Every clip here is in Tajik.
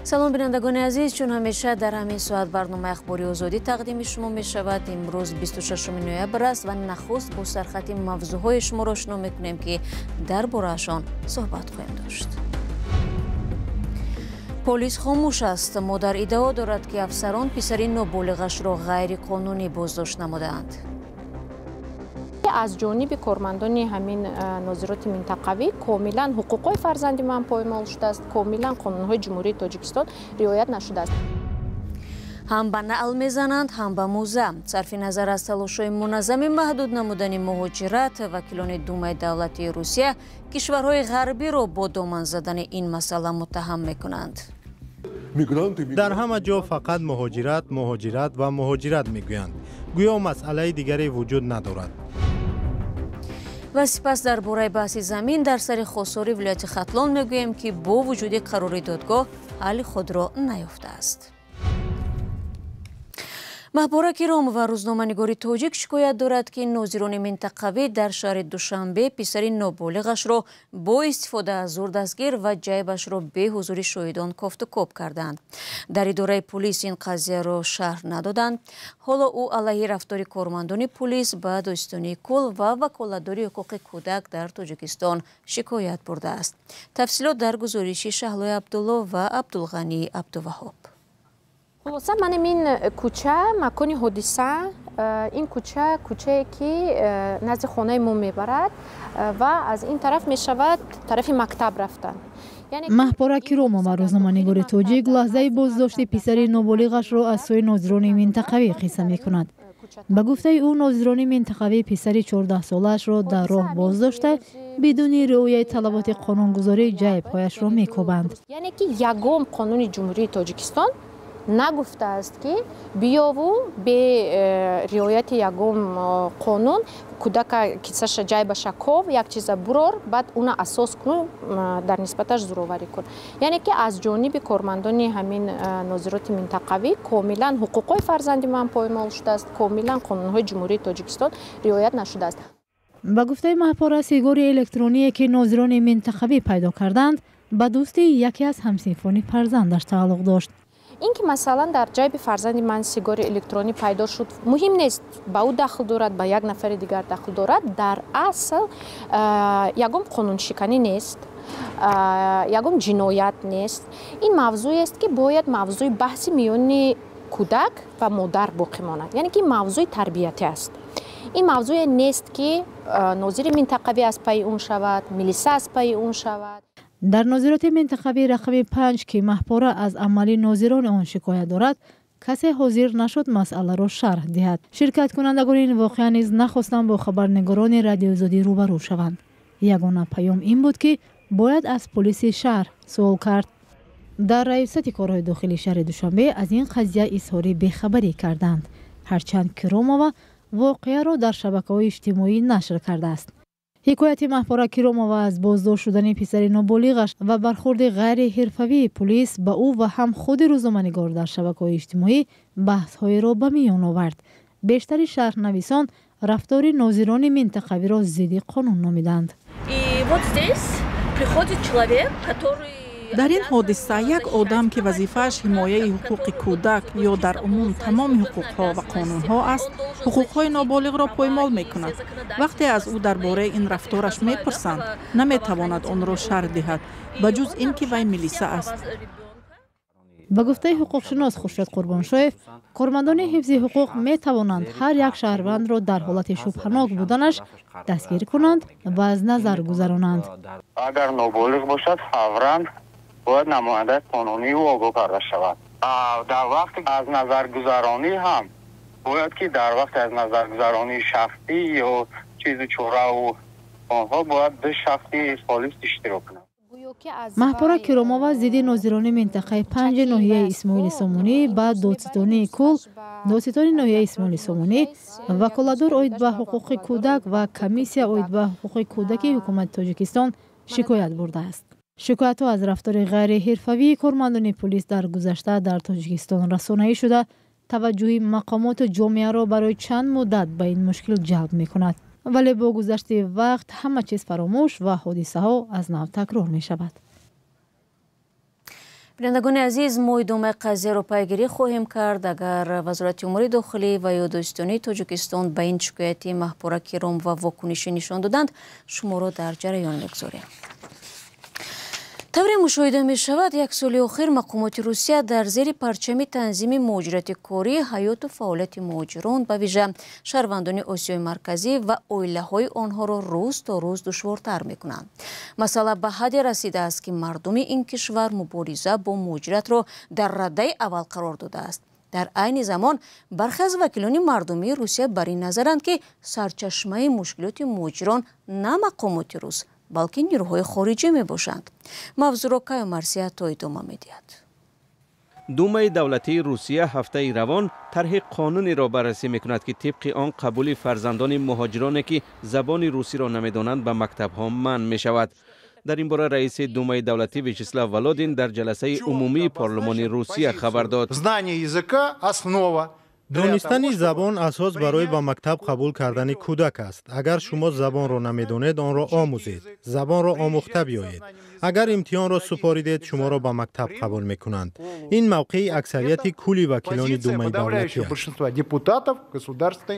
Салом, бинандагони азиз. Чун ҳамеша дар ҳамин соат барномаи Ахбори Озодӣ тақдими шумо мешавад. Имрӯз 26 ноябр аст ва нахуст бо сархати мавзӯъҳои шуморо ошно мекунем, ки дар бораашон суҳбат хоҳем дошт. Полис хомӯш аст. Модар иддао дорад, ки афсарон писари ноболиғашро ғайриқонунӣ боздошт намудаанд. Аз ҷониби кормандони ҳамин нозироти минтақавӣ комилан ҳуқуқҳои фарзанди ман поймол шудааст, комилан қонунҳои Ҷумҳурии Тоҷикистон риоят нашудааст. Ҳам ба наъл мезананд, ҳам ба мӯза. Сарфи назар аз талошҳои муназзами маҳдуд намудани муҳоҷират, вакилони Думаи давлатии Русия кишварҳои ғарбиро бо доман задани ин масъала муттаҳам мекунанд. Дар ҳама ҷо фақат муҳоҷират, муҳоҷират ва муҳоҷират мегӯянд, гӯё масъалаи дигаре вуҷуд надорад. Ва сипас дар бораи баҳси замин дар сари Хосори вилояти Хатлон мегӯем, ки бо вуҷуди қарори додгоҳ ҳалли худро наёфтааст. Маҳпора Киромова, рӯзноманигори тоҷик, шикоят дорад, ки нозирони минтақавӣ дар шаҳри Душанбе писари ноболиғашро бо истифода аз зур дастгир ва ҷайбашро беҳузури шоҳидон кофтукоб карданд. Дар идораи пулис ин қазияро шарҳ надоданд. Ҳоло ӯ алайҳи рафтори кормандони пулис ба Додситонии кулл ва ваколатдори ҳуқуқи кӯдак дар Тоҷикистон шикоят бурдааст. Тафсилот дар гузориши Шаҳлои Абдулло ва Абдулғанӣ Абдуваҳоб. Хулоса, манам ин кӯча, макони ҳодиса. Ин кӯча кӯчае, ки назди хонаи мо мебарад ва аз ин тараф мешавад тарафи мактаб рафтан. Маҳпора Киромова, рӯзноманигори тоҷик, лаҳзаи боздошти писари ноболиғашро аз сӯи нозирони минтақавӣ қисса мекунад. Ба гуфтаи ӯ, нозирони минтақавӣ писари 14-солаашро дар роҳ боздошта, бидуни риояи талаботи қонунгузорӣ ҷайбҳояшро мекобанд. Яъне ки ягон қонуни Ҷумҳурии Тоҷикистон нагуфтааст, ки биёву бе риояти ягон қонун кӯдака кисаша, ҷайбаша ков, як чиза бурор, баъд уна асос куну, дар нисбаташ зӯроварӣ кун. Яъне ки аз ҷониби кормандони ҳамин нозироти минтақавӣ комилан ҳуқуқҳои фарзанди ман поймол шудааст, комилан қонунҳои Ҷумҳурии Тоҷикистон риоят нашудааст. Ба гуфтаи Маҳпора, сигори электроние, ки нозирони минтақавӣ пайдо карданд, ба дӯсти яке аз ҳамсинфони фарзандаш тааллуқ дошт. Ин ки, масалан, дар ҷайби фарзанди ман сигори электронӣ пайдо шуд, муҳим нест, ба ӯ дахл дорад, ба як нафари дигар дахл дорад, дар асл ягон қонуншиканӣ нест, ягон ҷиноят нест. Ин мавзӯест, ки бояд мавзӯи баҳси миёни кӯдак ва модар боқӣ монад, яъне ки мавзӯи тарбиятӣ аст. Ин мавзӯе нест, ки нозири минтақавӣ аз пайи он шавад, милиса аз пайи он шавад. Дар нозироти минтақавии рақами 5, ки Маҳпора аз амали нозирони он шикоят дорад, касе ҳозир нашуд масъаларо шарҳ диҳад. Ширкаткунандагони ин воқеа низ нахостанд бо хабарнигорони Радиоозодӣ рӯбарӯ шаванд. Ягона паём ин буд, ки бояд аз полиси шаҳр суол кард. Дар Раёсати корҳои дохилии шаҳри Душанбе аз ин қазия изҳори бехабарӣ карданд, ҳарчанд Киромова воқеаро дар шабакаҳои иҷтимоӣ нашр кардааст. Ҳикояти Маҳпора Киромова аз боздошт шудани писари ноболиғаш ва бархурди ғайриҳирфавии пулис ба ӯ ва ҳам худи рӯзноманигор дар шабакаҳои иҷтимоӣ баҳсҳоеро ба миён овард. Бештари шарҳнависон рафтори нозирони минтақавиро зидди қонун номиданд. Дар ин ҳодиса як одам, ки вазифааш ҳимояи ҳуқуқи кӯдак ё дар умум тамоми ҳуқуқҳо ва қонунҳо аст, ҳуқуқҳои ноболиғро поймол мекунад. Вақте аз ӯ дар бораи ин рафтораш мепурсанд, наметавонад онро шарҳ диҳад, ба ҷуз ин ки вай милиса аст. Ба гуфтаи ҳуқуқшинос Хуршед Қурбоншоев, кормандони ҳифзи ҳуқуқ метавонанд ҳар як шаҳрвандро дар ҳолати шубҳанок буданаш дастгир кунанд ва аз назар гузаронанд. Агар ноболиғ бошад, фавран бояд намояндаи қонунии ӯ огоҳ карда шавад. Дар вақти аз назаргузаронӣ ҳам бояд ки дар вақти аз назаргузаронии шахсӣ ё чизу чораву онҳо бояд ду шахси холис иштирок кунанд. Маҳпора Киромова зидди нозирони минтақаи панҷи ноҳияи Исмоили Сомонӣ ба Додситонии кулл, додситони ноҳияи Исмоили Сомонӣ, ваколатдор оид ба ҳуқуқи кӯдак ва Комиссия оид ба ҳуқуқи кӯдаки Ҳукумати Тоҷикистон шикоят бурдааст. Шикоятҳо аз рафтори ғайриҳирфавии кормандони пулис дар гузашта дар Тоҷикистон расонаӣ шуда, таваҷҷӯҳи мақомоту ҷомеаро барои чанд муддат ба ин мушкил ҷалб мекунад, вале бо гузашти вақт ҳама чиз фаромӯш ва ҳодисаҳо аз нав такрор мешавад. Бинандагони азиз, мо идомаи қазияро пайгирӣ хоҳем кард. Агар Вазорати умури дохилӣ ва ё Додситонии Тоҷикистон ба ин шикояти Маҳпора Киромова вокунишӣ нишон доданд, шуморо дар ҷараён мегузорем. Тавре мушоҳида мешавад, як соли охир мақомоти Русия дар зери парчами танзими муҳоҷирати корӣ ҳаёту фаъолияти муҳоҷирон, ба вижа шаҳрвандони Осиёи Марказӣ ва оилаҳои онҳоро рӯз то рӯз душвортар мекунанд. Масъала ба ҳадде расидааст, ки мардуми ин кишвар мубориза бо муҳоҷиратро дар радаи аввал қарор додааст. Дар айни замон бархе аз вакилони мардумии Русия бар ин назаранд, ки сарчашмаи мушкилоти муҳоҷирон на мақомоти рус, балки нирӯҳои хориҷӣ мебошанд. Мавзӯъро Кайо Марсия то идома медиҳад. Думаи давлатии Русия ҳафтаи равон тарҳи қонунеро баррасӣ мекунад, ки тибқи он қабули фарзандони муҳоҷироне, ки забони русиро намедонанд, ба мактабҳо манъ мешавад. Дар ин бора раиси Думаи давлатӣ Вячеслав Володин дар ҷаласаи умумии парлумони Русия хабар дод. Знание языка основа. Донистани забон асос барои ба мактаб қабул кардани кӯдак аст. Агар шумо забонро намедонед, онро омӯзед. Забонро омӯхта биёед. Агар имтиҳонро супоридед, шуморо ба мактаб қабул мекунанд. Ин мавқеи аксарияти кулли вакилони Думаи давлатӣ аст.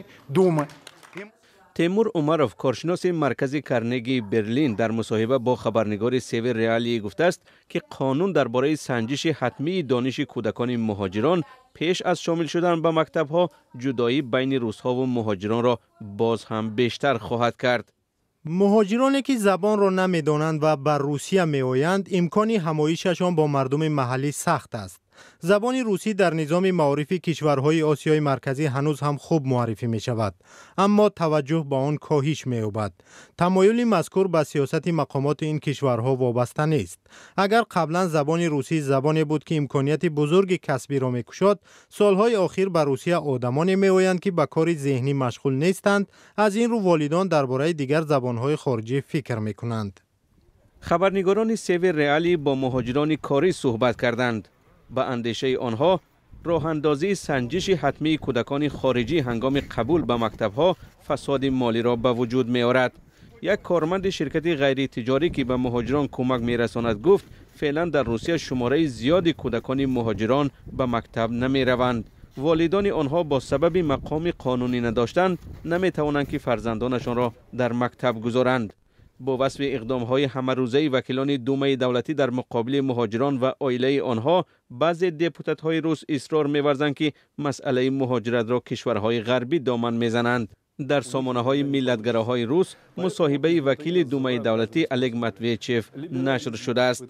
Темур Умаров, коршиноси маркази Карнегии Берлин, дар мусоҳиба бо хабарнигори Север Реалии гуфтааст, ки қонун дар бораи санҷиши ҳатмии дониши кӯдакони муҳоҷирон пеш аз шомил шудан ба мактабҳо ҷудоӣ байни русҳову муҳоҷиронро боз ҳам бештар хоҳад кард. Муҳоҷироне, ки забонро намедонанд ва ба Русия меоянд, имкони ҳамоишашон бо мардуми маҳаллӣ сахт аст. Забони русӣ дар низоми маорифи кишварҳои Осиёи Марказӣ ҳанӯз ҳам хуб муаррифӣ мешавад, аммо таваҷҷӯҳ ба он коҳиш меёбад. Тамоюли мазкур ба сиёсати мақомоти ин кишварҳо вобаста нест. Агар қаблан забони русӣ забоне буд, ки имконияти бузурги касбиро мекушод, солҳои охир ба Русия одамоне меоянд, ки ба кори зеҳнӣ машғул нестанд. Аз ин рӯ волидон дар бораи дигар забонҳои хориҷӣ фикр мекунанд. Хабарнигорони Север Реалӣ бо муҳоҷирони корӣ суҳбат карданд. Ба андешаи онҳо, роҳандозии санҷиши ҳатмии кӯдакони хориҷӣ ҳангоми қабул ба мактабҳо фасоди молиро ба вуҷуд меорад. Як корманди ширкати ғайритиҷорӣ, ки ба муҳоҷирон кӯмак мерасонад, гуфт феълан дар Русия шумораи зиёди кӯдакони муҳоҷирон ба мактаб намераванд. Волидони онҳо бо сабаби мақоми қонунӣ надоштан наметавонанд, ки фарзандонашонро дар мактаб гузоранд. Бо васфи иқдомҳои ҳамарӯзаи вакилони Думаи давлатӣ дар муқобили муҳоҷирон ва оилаи онҳо, баъзе депутатҳои рус исрор меварзанд, ки масъалаи муҳоҷиратро кишварҳои ғарбӣ доман мезананд. Дар сомонаҳои миллатгароҳои рус мусоҳибаи вакили Думаи давлатӣ Олег Матвеечев нашр шудааст.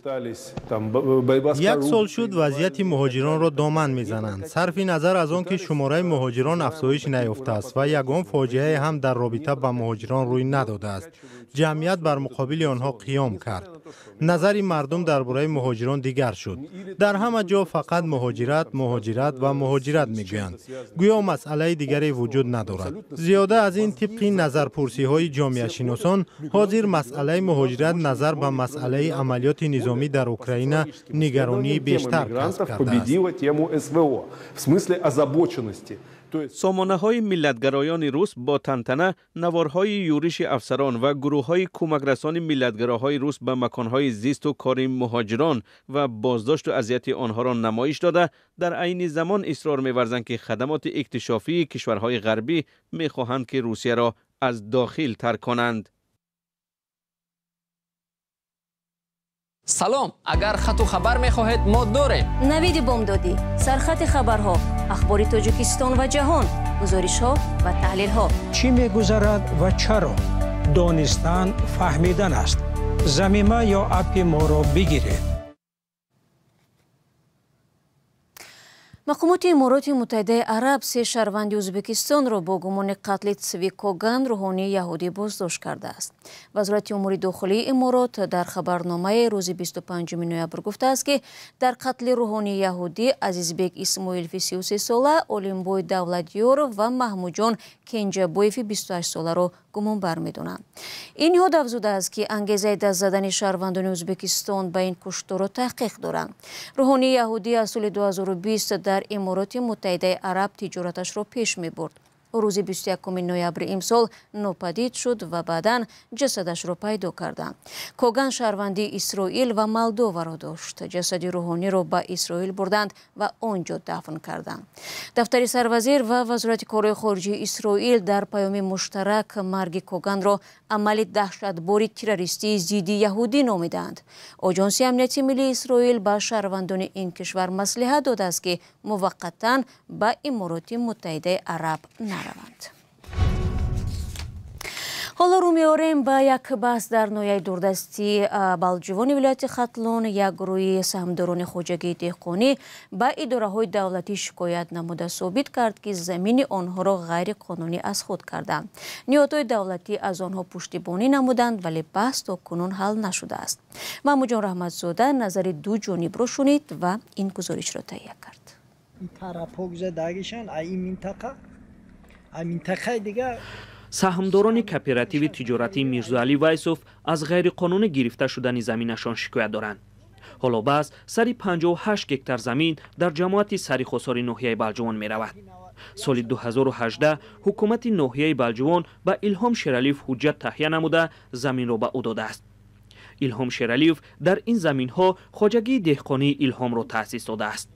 Як сол шуд вазъияти муҳоҷиронро доман мезананд. Сарфи назар аз он, ки шумораи муҳоҷирон афзоиш наёфтааст ва ягон фоҷиае ҳам дар робита ба муҳоҷирон рӯй надодааст, ҷамъият бар муқобили онҳо қиём кард. Назари мардум дар бораи муҳоҷирон дигар шуд. Дар ҳама ҷо фақат муҳоҷират, муҳоҷират ва муҳоҷират мегӯянд. Гӯё масъалаи дигаре вуҷуд надорад. Зиёда аз ин, тибқи назарпурсиҳои ҷомеашиносон, ҳозир масъалаи муҳоҷират назар ба масъалаи амалиёти низомӣ дар Украина нигаронии бештар касб кардааст. Сомонаҳои миллатгароёни рус бо тантана наворҳои юриши афсарон ва гурӯҳҳои кӯмакрасони миллатгароҳои рус ба маконҳои зисту кори муҳоҷирон ва боздошту азияти онҳоро намоиш дода, дар айни замон исрор меварзанд, ки хадамоти иктишофии кишварҳои ғарбӣ мехоҳанд, ки Русияро аз дохил тарк конанд. Салом, агар хату хабар мехоҳед, мо дорем. Навиди бомдодӣ, сархати хабарҳо, ахбори Тоҷикистон ва ҷаҳон, гузоришҳо ва таҳлилҳо. Чӣ мегузарад ва чаро? Донистан фаҳмидан аст. Замима ё аппи моро бигиред. Мақомоти Имороти Муттаҳидаи Араб се шаҳрванди Ӯзбекистонро бо гумони қатли Цви Коган, рӯҳонии яҳудӣ, боздошт кардааст. Вазорати умури дохилии Иморот дар хабарномаи рӯзи 25 ноябр гуфтааст, ки дар қатли рӯҳонии яҳудӣ Азизбек Исмоилови 33сола, Олимбой Давлатёров ва Маҳмудҷон Кенҷабоеви 28соларо гумонбар медонанд. Ин ниҳод афзудааст, ки ангезаи даст задани шаҳрвандони Ӯзбекистон ба ин кушторро таҳқиқ доранд. Рӯҳонии яҳудӣ аз соли 2020 дар Имороти Муттаҳидаи Араб тиҷораташро пеш мебурд. Рӯзи 21 ноябри имсол нопадид шуд ва баъдан ҷасадашро пайдо карданд. Коган шаҳрвандии Исроил ва Молдоваро дошт. Ҷасади рӯҳониро ба Исроил бурданд ва он ҷо дафн карданд. Дафтари сарвазир ва Вазорати корҳои хориҷии Исроил дар паёми муштарак марги Коганро амали даҳшатбори террористии зидди яҳудӣ номиданд. Оҷонси амнияти миллии Исроил ба шаҳрвандони ин кишвар маслиҳат додааст, ки муваққатан ба Имороти Муттаҳидаи Араб нараванд. Ҳоло рӯ меорем ба як баҳс дар ноҳияи дурдасти Балҷувони вилояти Хатлон. Як гурӯҳи саҳмдорони хоҷагии деҳқонӣ ба идораҳои давлатӣ шикоят намуда собит кард, ки замини онҳоро ғайриқонунӣ аз худ карданд. Ниҳодҳои давлатӣ аз онҳо пуштибонӣ намуданд, вале баҳс то кунун ҳал нашудааст. Маҳмудҷон Раҳматзода назари ду ҷонибро шунид ва ин гузоришро таҳия кард. Саҳмдорони кооперативи тиҷоратии Мирзоалӣ Вайсов аз ғайриқонунӣ гирифта шудани заминашон шикоят доранд. Ҳоло баҳс сари 58 гектар замин дар ҷамоати Сари Хосори ноҳияи Балҷувон меравад. Соли 2018 ҳукумати ноҳияи Балҷувон ба Илҳом Шералиев ҳуҷҷат таҳия намуда заминро ба ӯ додааст. Илҳом Шералиев дар ин заминҳо хоҷагии деҳқонии Илҳомро таъсис додааст.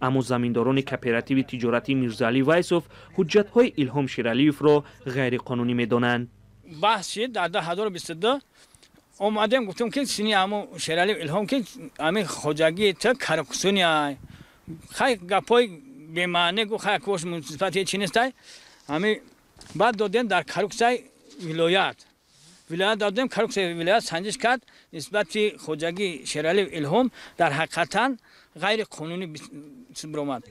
Аммо заминдорони кооперативи тиҷоратии Мирзоалӣ Вайсов ҳуҷҷатҳои Илҳом Шералиевро ғайриқонунӣ медонанд. Баҳс шид дар 2022 омадем, гуфтем, ки сини ҳамо Шералиев Илҳом, ки ҳами хоҷагии ту коррупсионӣ. Хай, гапҳои бемаъне гу, хай, кош нисбати чи нестай. Ҳами баъд додем дар коррупсияи вилоят додем, коррупсияи вилоят санҷиш кард, нисбати хоҷагии Шералиев Илҳом дар ҳақиқатан ғайриқонунӣ баромад.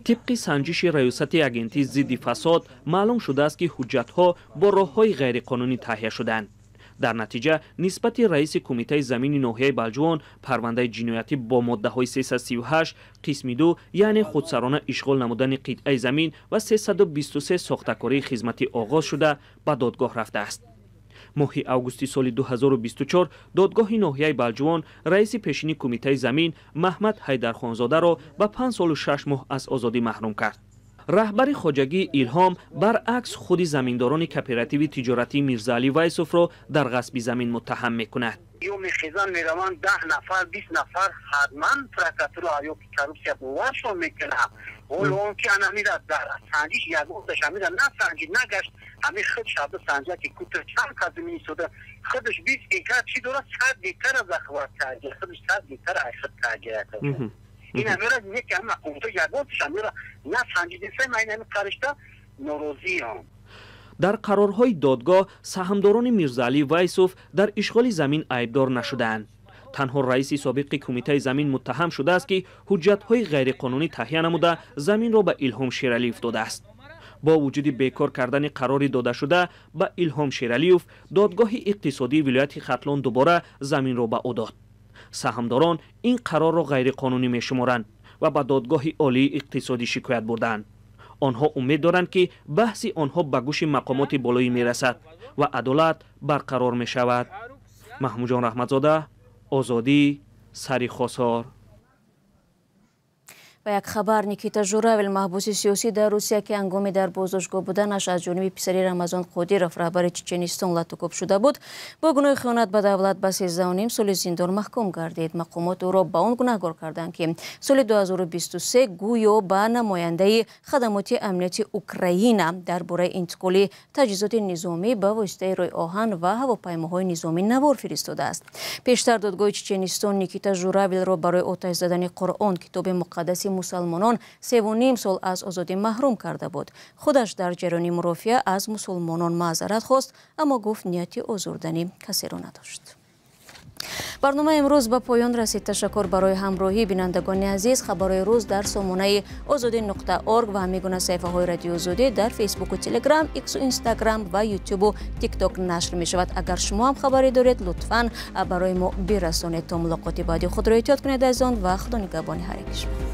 Тибқи санҷиши раёсати агентии зидди фасод маълум шудааст, ки ҳуҷҷатҳо бо роҳҳои ғайриқонунӣ таҳия шуданд. Дар натиҷа нисбати раиси кумитаи замини ноҳияи Балҷувон парвандаи ҷиноятӣ бо моддаҳои 338 қисми 2, яъне худсарона ишғол намудани қитъаи замин, ва 323 сохтакории хизматӣ оғоз шуда, ба додгоҳ рафтааст. Моҳи августи соли 2024 додгоҳи ноҳияи Балҷувон раиси пешини кумитаи замин Маҳмад Ҳайдархонзодаро ба 5 солу 6 моҳ аз озодӣ маҳрум кард. Раҳбари хоҷагии Илҳом баръакс худи заминдорони кооперативи тиҷоратии Мирзоалӣ Вайсовро дар ғасби замин муттаҳам мекунад. Ё мехезан, мераванд, 10 нафар, 20 нафар, ҳатман прокуратура ё коррупсия боваршон мекунад. Ҳоло он ки ана мира дар санҷиш ягонташ амира насанҷид, нагашт, ҳами худ шаба санҷа, ки кутр чанд кас замин истода, худаш 20 гектар чӣ дорад, 100 гектара захват карда, худаш 100 гектар ай худ карда. Ин амира неки ҳама мақомото ягонташ амира насанҷидисай. Ман ин ҳами қаришта норозиам. Дар қарорҳои додгоҳ саҳмдорони Мирзоалӣ Вайсов дар ишғоли замин айбдор нашудаанд. Танҳо раиси собиқи кумитаи замин муттаҳам шудааст, ки ҳуҷҷатҳои ғайриқонунӣ таҳия намуда заминро ба Илҳом Шералиев додааст. Бо вуҷуди бекор кардани қарори додашуда ба Илҳом Шералиев, додгоҳи иқтисодии вилояти Хатлон дубора заминро ба ӯ дод. Саҳмдорон ин қарорро ғайриқонунӣ мешуморанд ва ба додгоҳи олии иқтисодӣ шикоят бурдаанд. Онҳо умед доранд, ки баҳси онҳо ба гӯши мақомоти болоӣ мерасад ва адолат барқарор мешавад. Маҳмудҷон Раҳматзода, Озодӣ, Сари Хосор. Ва як хабар: Никита Журавел, маҳбуси сиёсӣ дар Русия, ки ҳангоми дар боздоштгоҳ буданаш аз ҷониби писари Рамазон Қодиров, раҳбари Чеченистон, латукӯб шуда буд, бо гуноҳи хиёнат ба давлат ба 13,5 соли зиндон маҳкум гардид. Мақомот ӯро ба он гунаҳгор карданд, ки соли 2023 гӯё ба намояндаи хадамоти амнияти Украина дар бораи интиқоли таҷҳизоти низомӣ ба воситаи ройоҳан ва ҳавопаймоҳои низомӣ навор фиристодааст. Пештар додгоҳи Чеченистон Никита Журавелро барои оташ задани Қуръон, китоби муқаддаси мусалмонон, 3,5 сол аз озодӣ маҳрум карда буд. Худаш дар ҷараёни мурофиа аз мусулмонон маъзарат хост, аммо гуфт, нияти озурдани касеро надошт. Барномаи имрӯз ба поён расид. Ташаккур барои ҳамроҳӣ, бинандагони азиз. Хабарҳои рӯз дар сомонаи озодӣ.org ва ҳамин саҳифаҳои Радиои Озодӣ дар Фейсбуку, Телеграм, Иксу, Инстаграм ва Ютубу Тикток нашр мешавад. Агар шумо ҳам хабаре доред, лутфан барои мо бирасонед. То мулоқоти баъди, худро эҳтиёт кунед, азизон, ва Худо нигаҳбони ҳар яки шумо.